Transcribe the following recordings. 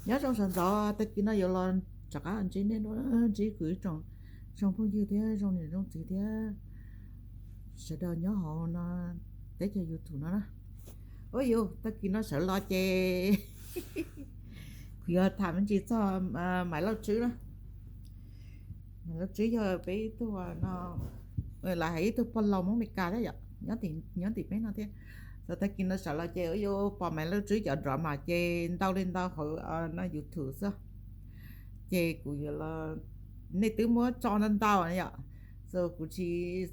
Nyob zoo sawv ntxov, tag kis no yuav los rov qab ntsib nej, ntsib kuv ib tsoom zoo phooj ywg thiab zoo niam zoo txiv thiab sawv daws nyob hauv no teb chaws YouTube no na. Ua yus tag kis no sawv los ces kuv yuav tham me ntsis txog Maiv Lauj Tswb na. Maiv Lauj Tswb yog peb ib tug no, lawv hais ib tug pog laus Hmoob Meskas thiab yom, nyob tim peb no thiab. Txog tag kis no sawv los ces ua yus pom Maiv Lauj Tswb cov drama ces ntau li ntau hauv no YouTube xwb. Ces kuv yuav los, nej twb muab tso ntau ntau yom, so kuv tsis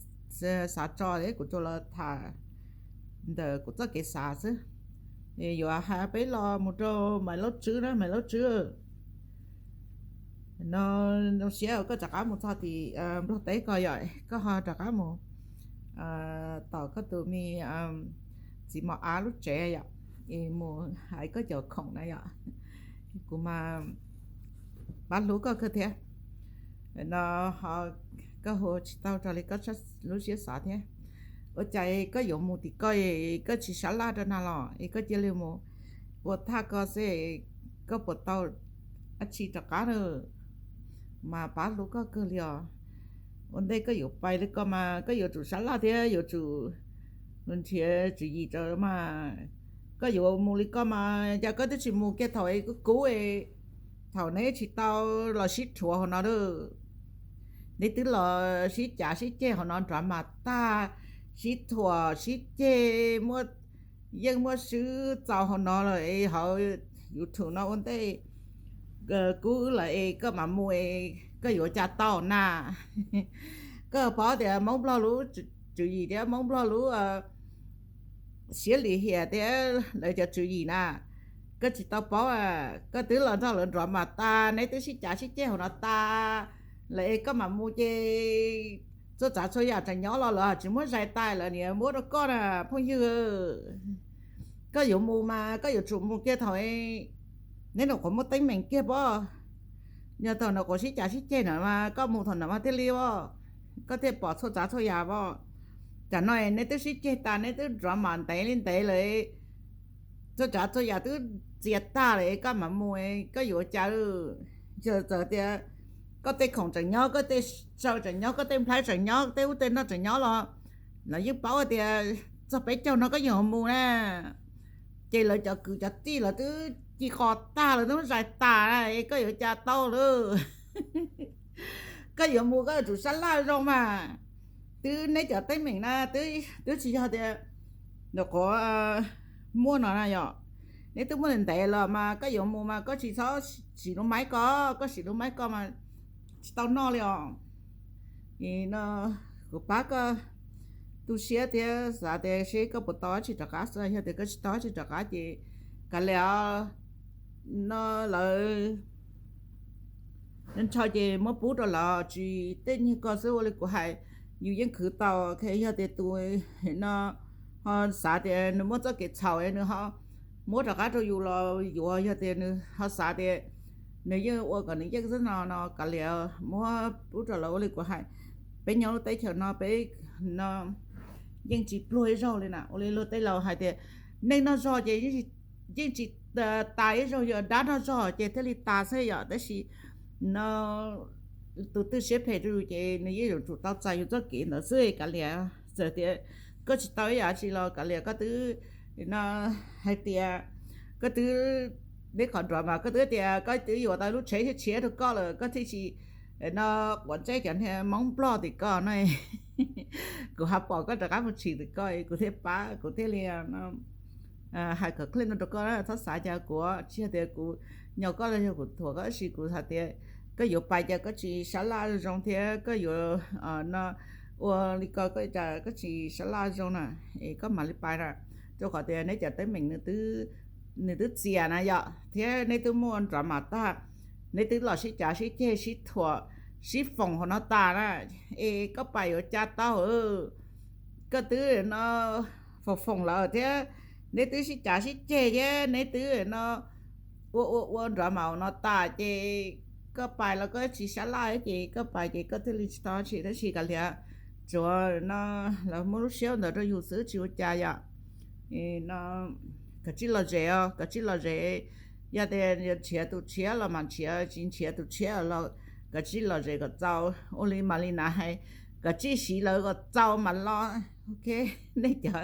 xav tso, kuv tsuas los tham ntawm kuv txoj kev xav xwb. Yuav hais peb los mus rau Maiv Lauj Tswb na, Maiv Lauj Tswb no, zoo siab koj rov qab mus txog tim Nplog teb ko yom, koj ho rov qab mus tom koj tus me txiv mos av lub tsev yom, es mus hais koj cov khoom na yom. Kuv mas pab hlub koj kawg thiab. No ho koj hu tsis tau raws li koj lub siab xav thiab. Ua cas koj yuav mus tim ko, koj tsis sab laj rau na los es koj cia li mus ua thaj ko xwb, koj puas tau dab tsi rov qab na? Mas pab hlub koj kawg li os. Ua ntej koj yuav pais li ko mas koj yuav tsum sab laj thiab yuav tsum nrhiav tswv yim rau mas. Koj yuav mus li ko mas cas koj twb tsis mus kiag thaum es kub kub, thaum neb tsis tau los sib rhuav hauv no lawm. Neb twb los sib cav sib ceg hauv no nrov mas tag, sib thuam sib ceg, muaj yeej muaj swb txaus hauv no lawm es hauv YouTube no ua ntej kub wb lawm es koj mam mus es koj yuav cas tau na? Koj paub tias Hmoob Nplog lub tswv yim thiab Hmoob Nplog lub siab lim hiam thiab lawv cov tswv yim na, koj tsis tau paub. Koj twb los nrog lawv nrov mas tas, neb twb sib cav sib ceg hauv no tas lawm es koj mam mus ces txhua tsav txhua yam tseem nyob los lawv tsis muab zais tas lawm, niam muab rau koj na phooj ywg. Koj yuav mus mas koj yuav tsum mus kiag thaum neb nyuam qhuav muaj teeb meem kiag pob. Yog thaum nyuam qhuav sib cav sib ceg na mas koj mus thaum ntawd mas thiaj li os, koj thiaj pom txhua tsav txhua yam pob. Tam no neb twb sib ceg tas, neb twb nrov mas ntev li ntev lawm, txhua tsav txhua yam twb txias tag lawm koj mam mus koj yuav cas? Yog txawm tias koj tej khoom tseem nyob, koj tej saw tseem nyob, koj tej nplhaib tseem nyob, tej ub tej no tseem nyob los lawv yeej paub tias txog peb caug no koj yeej mus na. Ces lawv cov kwv cov tij lawv twb ci qos tag, lawv twb zais tas na, koj yuav cas tau lawm? Koj yuav mus koj yuav tsum sab laj zoo mas. Twb neb cov teeb meem na twb tsis yog tias nyuam qhuav muaj no na yom. Neb twb muaj ntev los mas koj yuav mus mas koj tsis txhob sim lub maib ko, koj sim lub maib ko mas tsis tau noj li os. No kuv pab koj tu siab thiab xav tias seb koj puas tau dab tsi rov qab xwb, yog tias koj tsis tau dab tsi rov qab ces kav liam os. No lawv ntshaw ces muab pub rau lawv, tsis tej niag ko xwb ua li kuv hais, yus yeej khwv tau. Yog tias tus no ho xav tias nws muaj txoj kev txhaum nws ho muab rov qab rau yus los yuav, yog tias nws ho xav tias nws yeej ua kom nws yeej xwb no no kav liam, muab pub rau lawv ua li kuv hais. Peb nyob lub teb chaws no peb no yeej tsis pluag ib zaug li na, ua li luag tej laus hais tias neeg noj zog ces yeej tsis tas ib zaug, yog dab noj zog ces thiaj li tas xwb yom. Tab sis no tus twg siab phem rau yus ces nws yeej yuav tsum tau txais yus txoj kev ntawd xwb kav liam. Txawm tias koj tsis tau ib yam tsi los kav liam, koj twb no hais tias koj twb, neb qhov nruav mas koj twb tias koj twb yuav tau lub tsheb tshiab tshiab rau koj lawm, koj thiaj tsis no quav ntsej cov niag Hmoob Nplog tim ko no. Kuv ho pom koj rov qab mus tshis tim ko kuv thiaj pab, kuv thiaj li hais kom clip no rau koj, txhob xav cas kuv tsis yog tias kuv nyo koj los yog kuv thuam koj, tab sis kuv hais tias koj yuav pais cas koj tsis sab laj zoo thiab koj yuav no ua li ko koj cas koj tsis sab laj zoo na, es koj mam li pais na. Rau qhov tias neb cov teeb meem nws twb txias na yom, thiab neb twb muaj nrov mas tag, neb twb los sib cav sib ceg sib thuam sib foom hauv no tas na, es koj pais yuav cas tau? Koj twb no foom foom lawm thiab neb twb sib cav sib ceg thiab neb twb no ua ua ua nrov mas hauv no tas ces koj pais los koj tsis sab laj ces koj pais ces koj thiaj li tsis tau tsi. Tab sis kav liam, tsuav no lawv muab lub siab ntawd rau yus xwb tsis ua cas yom. No kav tsij los zem os, kav tsij los zem. Yog tias nrhiav tus tshiab los mas nrhiav, tsis nrhiav tus tshiab los kav tsij lom zem kom txaus. Ua li Malina hais, kav tsij siv lawv kom txaus mas los. Ok, nej cov,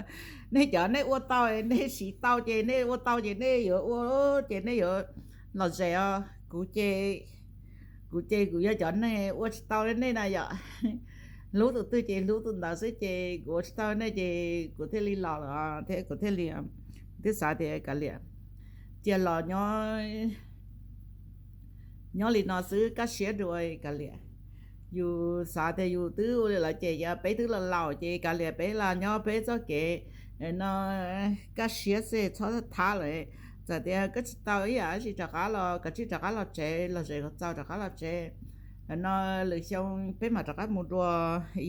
nej cov nej ua tau, nej siv tau ces nej ua tau ces nej yuav ua, ces nej yuav lom zem os. Kuv ces, kuv ces kuv yog cov neeg ua tsis tau li nej na yom. Hlub tus twg ces hlub tus ntawd xwb, ces kuv ua tsis tau nej ces kuv thiaj li los lawm thiab kuv thiaj li, twb xav tias kav liam, cia los nyob nyob li no xwb kaj siab dua kav liam. Yus xav tias yus twb ua li lawv ces yog peb twb laus laus ces kav liam peb los nyob peb txoj kev no kaj siab xwb txhob thab lawm. Txawm tias koj tsis tau ib yam dab tsi rov qab los kav tsij rov qab los tsev, lom zem kom txaus rov qab los tsev. No lwm xyoo peb mam rov qab mus dua,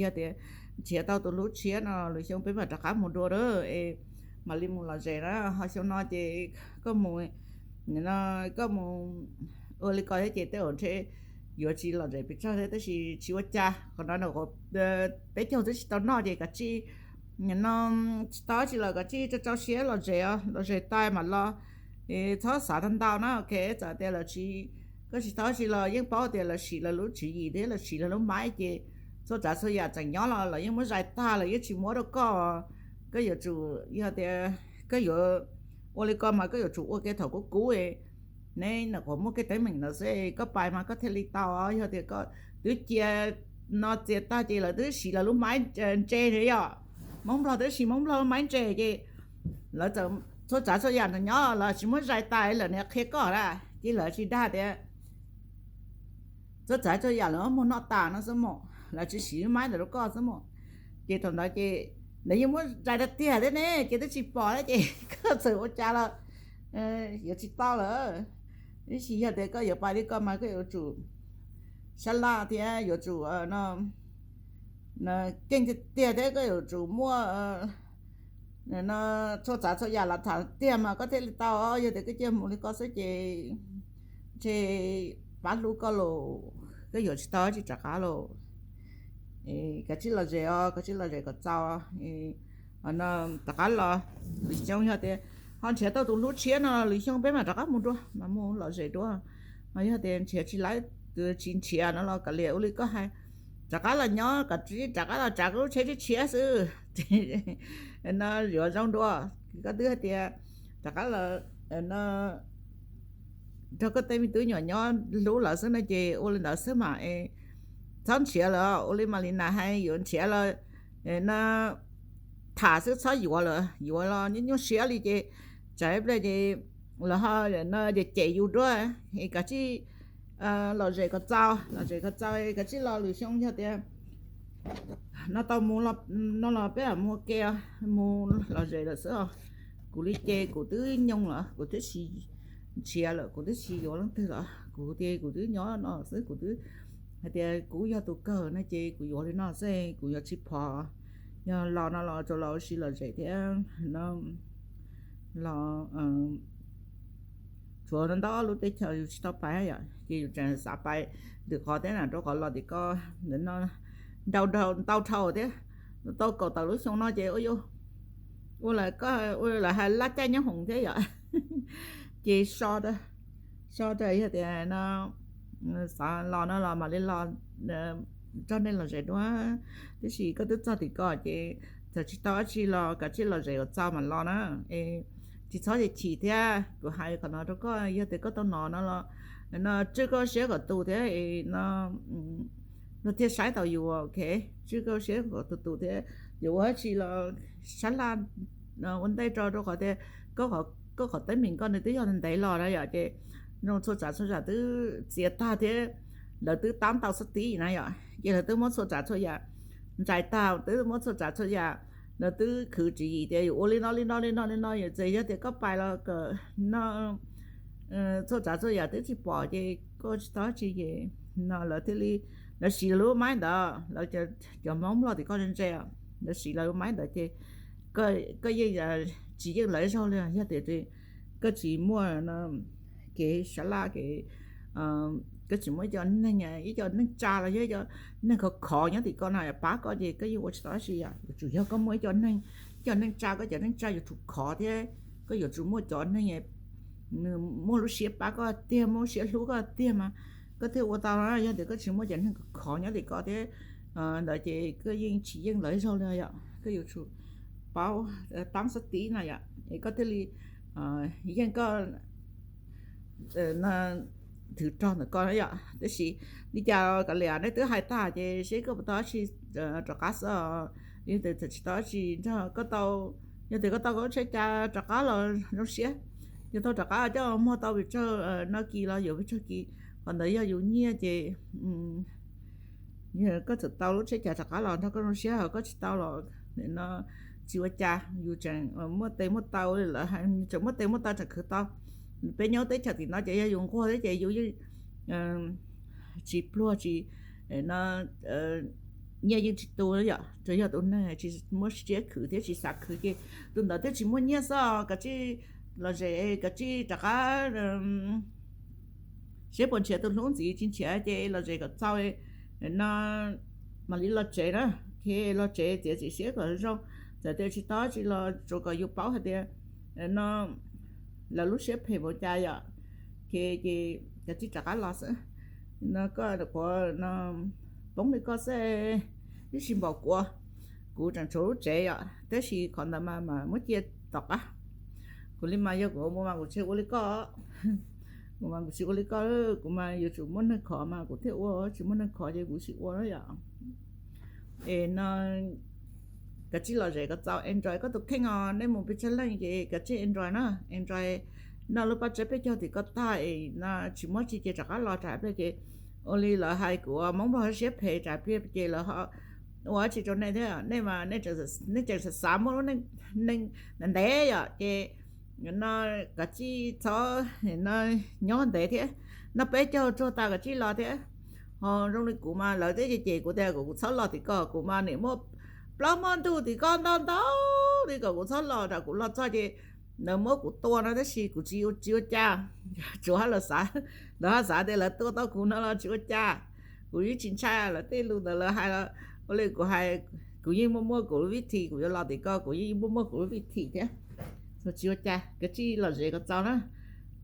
yog tias nrhiav tau tus hlub tshiab no lwm xyoo peb mam rov qab mus dua a. Es mam li mus lom zem na, ho xyoo no ces koj mus, no koj mus ua li ko thiab ces tej zaum ntshe yuav tsis lom zem pes tsawg thiab, tab sis tsis ua cas, qhov no peb caug twb tsis tau noj ces kav tsij no tsis tau dab tsi los kav tsij rau rau siab lom zem os, lom zem tas mam los. Txhob xav tau ntau na, ok, txawm tias lawv tsis, koj tsis tau dab tsi los yeej paub tias lawv siv lawv lub tswv yim thiab lawv siv lawv lub maib ces txhua tsav txhua yam tseem nyob los lawv yeej muab zais tag, lawv yeej tsis muab rau koj. Koj yuav tsum, yog tias koj yuav ua li ko mas koj yuav tsum ua ke thaum kub kub. Neb nyuam qhuav muaj kev teeb meem ntawd xwb koj pais mas koj thiaj li tau. Yog tias koj twb cia no txias tag ces lawv twb siv lawv lub maib ntse thiab yom. Hmoob Nplog twb siv Hmoob Nplog lub maib ntse ces lawv txawm txhua tsav txhua yam ntawd nyob los tsis muab zais tas lawm, niam qhia koj na, ces lawv tsis dag tias txhua tsav txhua yam lawv muab muag noj tas no xwb mos, lawv tsis siv lub maib ntawd rau koj xwb mos. Ces thaum ntawd ces lawv yeej muab zais tiag tiag thiab ne, ces twb tsis pom thiab ces koj txawm ua cas los yuav tsis tau lawm. Tab sis yog tias koj yuav pais li ko mas koj yuav tsum sab laj thiab yuav tsum keej tiag tiag thiab koj yuav tsum muaj no txhua tsav txhua yam los tham tiag mas koj thiaj li tau. Yog tias koj cia mus li ko xwb ces ntshe pab hlub koj los koj yuav tsis tau dab tsi rov qab los. Kav tsij lom zem os, kav tsij lom zem kom txaus. Rov qab los lwm xyoo yog tias ho nrhiav tau tus hlub tshiab no lwm xyoo peb mam rov qab mus dua, mam mus lom zem dua. Ho yog tias nrhiav tsis laib, tsis nrhiav no los kav liam ua li koj hais, rov qab los nyob kom rov qab los tsav koj lub tsheb tshiab tshiab xwb. No yuav zoo dua, koj twb hais tias rov qab los no rau koj tej me tub nyuam nyob hlub lawv xwb no ces ua li ntawd xwb mas. Txhob nrhiav lawm, ua li Malina hais yuav nrhiav los no tham xwb txhob yuav lawm, yuav los nyuaj nyuaj siab li ces tsam ib pliag ces lawv ho no cem yus dua. Kav tsij lom zem kom txaus, lom zem kom txaus, kav tsij los lwm xyoo yog tias no tau mus no los peb mam mus ua ke, mus lom zem lawm xwb os. Kuv li ces kuv twb nyoog lawm, kuv twb tsis nrhiav lawm, kuv twb tsis yuav leej twg lawm, kuv ces kuv twb nyob no xwb, kuv twb hais tias kuv yog tus kawg no ces kuv yuav li no xwb, kuv yuav tsis phom. Yog los no los tsuas los ua si lom zem thiab no los tshuav ntau lub teb chaws yus tsis tau pais yom, ces yus tseem xav pais ntawm qhov thiab na, rau qhov los tim ko ntau ntau dhau thiab, tau kaum tawm lub xyoo no ces ua ua lawv hais laj caij nyob hoom thiab yom. Ces so, so rau yog tias no xav los no los mam li los nrog nej lom zem dua. Tiam sis koj twb txog tim ko ces txawm tsis tau dab tsi los kav tsij lom zem kom txaus mam los na. Es tsis txhob chim thiab, kuv hais qhov no rau koj, yog tias koj tau hnov no los no tswj koj siab kom tus thiab no luag thiaj saib tau yus, ok. Tswj koj siab kom tus tus thiab, yuav ua dab tsi los sab laj ua ntej tso, rau qhov tias koj qhov teeb meem koj nws twb yog ntev los na yom, ces zoo txhua tsav txhua yam twb txias tag thiab, lawv twb tab ntau xab tib na yom, ces lawv twb muab txhua tsav txhua yam ntsais tag, twb muab txhua tsav txhua yam, lawv twb khwv tswv yim tias yuav ua li no li no li no li no, yog txawm yog tias koj pais los kom no txhua tsav txhua yam twb tsis pom ces koj tsis tau dab tsi ces no lawv thiaj li, lawv siv lawv lub maib ntawd, lawv cov Hmoob Nplog tim koj ntse ntse, lawv siv lawv lub maib ntawd ces koj yeej tsis yeej lawv zaug li. Yog tias koj tsis muaj kev sab laj kev, koj tsis muaj ib co neeg, ib co neej tsa los yog ib co neeg khov khov nyob tim koj no pab koj ces koj yeej ua tsis tau dab tsi. Yuav tsum yog koj muaj ib co neeg, ib co neej tsa, koj cov neej tsa yuav tsum khov thiab koj yuav tsum muaj cov neeg muaj lub siab pab koj tiag, muaj lub siab hlub koj tiag mas koj thiaj ua tau. Yog tias koj tsis muaj cov neeg khov nyob tim koj thiab ntawd ces koj yeej tsis yeej lawv ib zaug li yom. Koj yuav tsum paub tab xab tib no yom, es koj thiaj li yeej koj thwv rog ntawm koj yom. Tab sis li cas kav liam, nej twb hais tag ces seb koj puas tau dab tsi rov qab xwb. Yog tias tsis tau dab tsi nrog koj tau, yog tias koj tau koj lub tsheb cas rov qab los zoo siab. Yog tau rov qab coj muag tau pes tsawg no kis los yuav pes tsawg kis, qhov ntawd yog yus nyiaj ces koj txawm tau lub tsheb cas rov qab los nrog koj zoo siab, ho koj tsis tau los no tsis ua cas, yus tseem muaj tes muaj taw li lawv hais, tseem muaj tes muaj taw tseem khwv tau. Peb nyob teb chaws tim no ces yog yus nquag thiab ces yus yeej tsis pluag tsis no, nyiaj yeej tsis tu yom. Tsuas yog tus neeg tsis muaj siab khwv thiab tsis xav khwv ces tus ntawd thiaj tsis muaj nyiaj xwb. Kav tsij lom zem, kav tsij rov qab seb puas nrhiav tus hlub ntxiv, tsis nrhiav ces lom zem kom txaus no mam li los tsev na. Los tsev txiav txim siab kom zoo, txawm tias tsis tau dab tsi los tsuas kom yus paub hais tias no lawv lub siab phem npaum cas yom. Ces kav tsij rov qab los xwb. No koj qhuav no poob li koj xwb, ib sim npaum kuv, kuv tseem tshuav lub tsev yom, tab sis qhov ntawd mas mas muab cia tom qab. Kuv li mas yog kuv mus mas kuv tsis ua li koj, kuv mas kuv tsis ua li koj, kuv mas yuav tsum muaj neeg khov mas kuv thiaj ua, tsis muaj neeg khov ces kuv tsis ua yom. Es no kav tsij lom zem kom txaus, enjoy koj tus kheej os. Nej mus pes tsawg leej ces kav tsij enjoy na, enjoy noj lub paj tsawb peb caug tim koj tag es no tsis muaj tsi ces rov qab los rau pliaj ces ua li lawv hais kuv, Hmoob Nplog siab phem rau pliaj ces lawv ho ua dab tsi rau nej thiab. Nej mas nej tseem xav xav muaj lub neej ntev ntev yom ces no kav tsij txhob no nyob ntev thiab, noj peb caug tsuag tas kav tsij los thiab. Ho zoo li kuv mas lawv twb cem kuv tias kom kuv txhob los tim koj, kuv mas nim muaj plaub muaj ntug tim koj ntau ntau li kom kuv txhob los, rau kuv los txog ces lawv muab kuv tua no tab sis kuv tsis, tsis ua cas. Tsuas lawv xav, lawv ho xav tias lawv tua tau kuv no los tsis ua cas, kuv yeej tsis ntshai lawv tej lus ntawd lawv hais los. Ua li kuv hais, kuv yeej muaj muaj kuv lub vib thim, kuv yuav los tim koj kuv yeej muaj muaj kuv lub vib thim thiab. Tsis ua cas, kav tsij lom zem kom txaus na,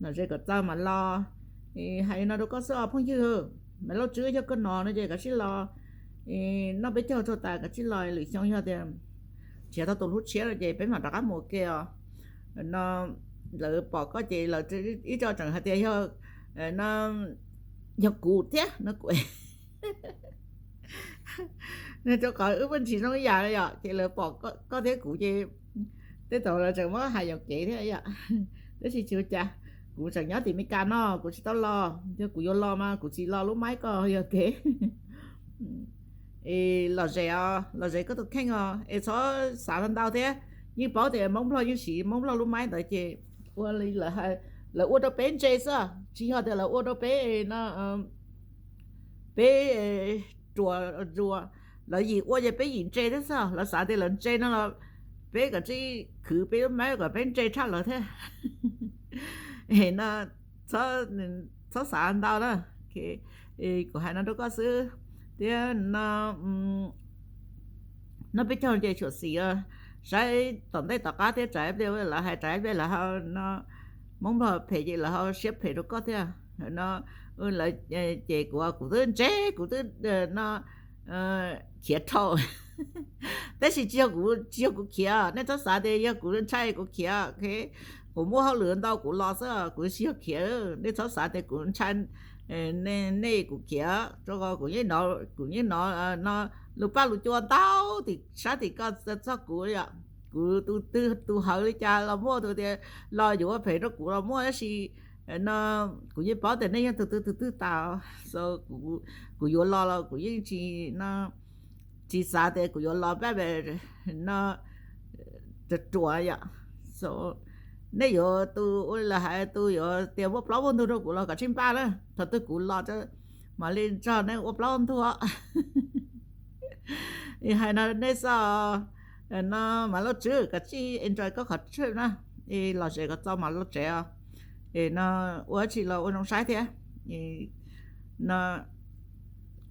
lom zem kom txaus mam los. Hais li no rau koj xwb os phooj ywg, Maiv Lauj Tswb yog koj no no ces kav tsij los noj peb caug tsuag tas kav tsij los, lwm xyoo yog tias nrhiav tau tus hlub tshiab no ces peb mam rov qab mus ua ke os. No lawv pom koj ces lawv ib co tseem hais tias yog, no yog kuv thiab no kuv rau qhov wb muaj ntsis zoo ib yam yom ces lawv pom koj thiab kuv ces tej thaum lawv tseem muab hais yuam kev thiab yom. Tab sis tsis ua cas, kuv tseem nyob tim Meskas no kuv tsis tau los, yog kuv yuav los mas kuv tsis los lub maib koj yog kev. Es lom zem os, lom zem koj tus kheej os, es txhob xav ntau thiab. Yeej paub tias Hmoob Nplog yeej siv Hmoob Nplog lub maib ntawd ces ua li lawv ua rau peb ntse xwb, tsis yog tias lawv ua rau peb no peb ruam ruam, lawv yim ua ces peb yim ntse thiab xwb. Lawv xav tias lawv ntse no los peb kav tsij khwv peb lub maib kom peb ntse tshaj lawv thiab. No txhob xav ntau na. Kuv hais no rau koj xwb thiab no. Noj peb caug ces xyuam xim saib tom ntej tom qab thiab, tsam ib pliag lawv hais, tsam ib pliag lawv ho no Hmoob Nplog phem ces lawv ho siab phem rau koj thiab no. Lawv cem kuv, kuv twb ntse, kuv twb no khiav dhau. Tab sis tsis yog kuv, tsis yog kuv khiav, nej txhob xav tias yog kuv ntshai kuv khiav. Kuv muaj hauj lwm ntau kuv los xwb, kuv tsis yog khiav. Nej txhob xav tias kuv ntshai nej, kuv khiav, rau qhov kuv yeej hnov, kuv yeej hnov no lus paj lus cua ntau tim sab tim koj txog kuv yom. Kuv tus twg tus hawv li cas los muaj, tus tias los yuav ua phem rau kuv los muaj, tab sis no kuv yeej paub tias nej yog tus twg tus twg tas. Kuv yuav los los kuv yeej tsis no, tsis xav tias kuv yuav los pab no ruam ruam yom. Nej yuav tus ua li lawv hais, tus yuav tias muaj plaub muaj ntug rau kuv los kav tsij npaj na, thaum twg kuv los mam li nrog nej ua plaub ua ntug. Hais no nej xwb, no Maiv Lauj Tswb kav tsij enjoy koj qhov trip na, es lom zem kom txaus mam los tsev os. Es no ua dab tsi los ua zoo saib thiab. No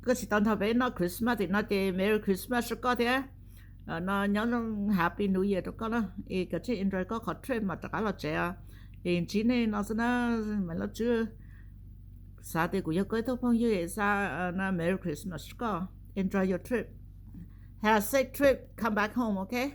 koj tsis tau nrog peb noj Christmas tim no ces Merry Christmas rau koj thiab. No nyob zoo Happy New Year rau koj na, es kav tsij enjoy koj qhov trip mam rov qab los tsev os. Es ntsib nej no xwb na, Maiv Lauj Tswb, xav tias kuv yog koj ib tug phooj ywg, xav na Merry Christmas koj, enjoy your trip, have a safe trip, come back home, okay?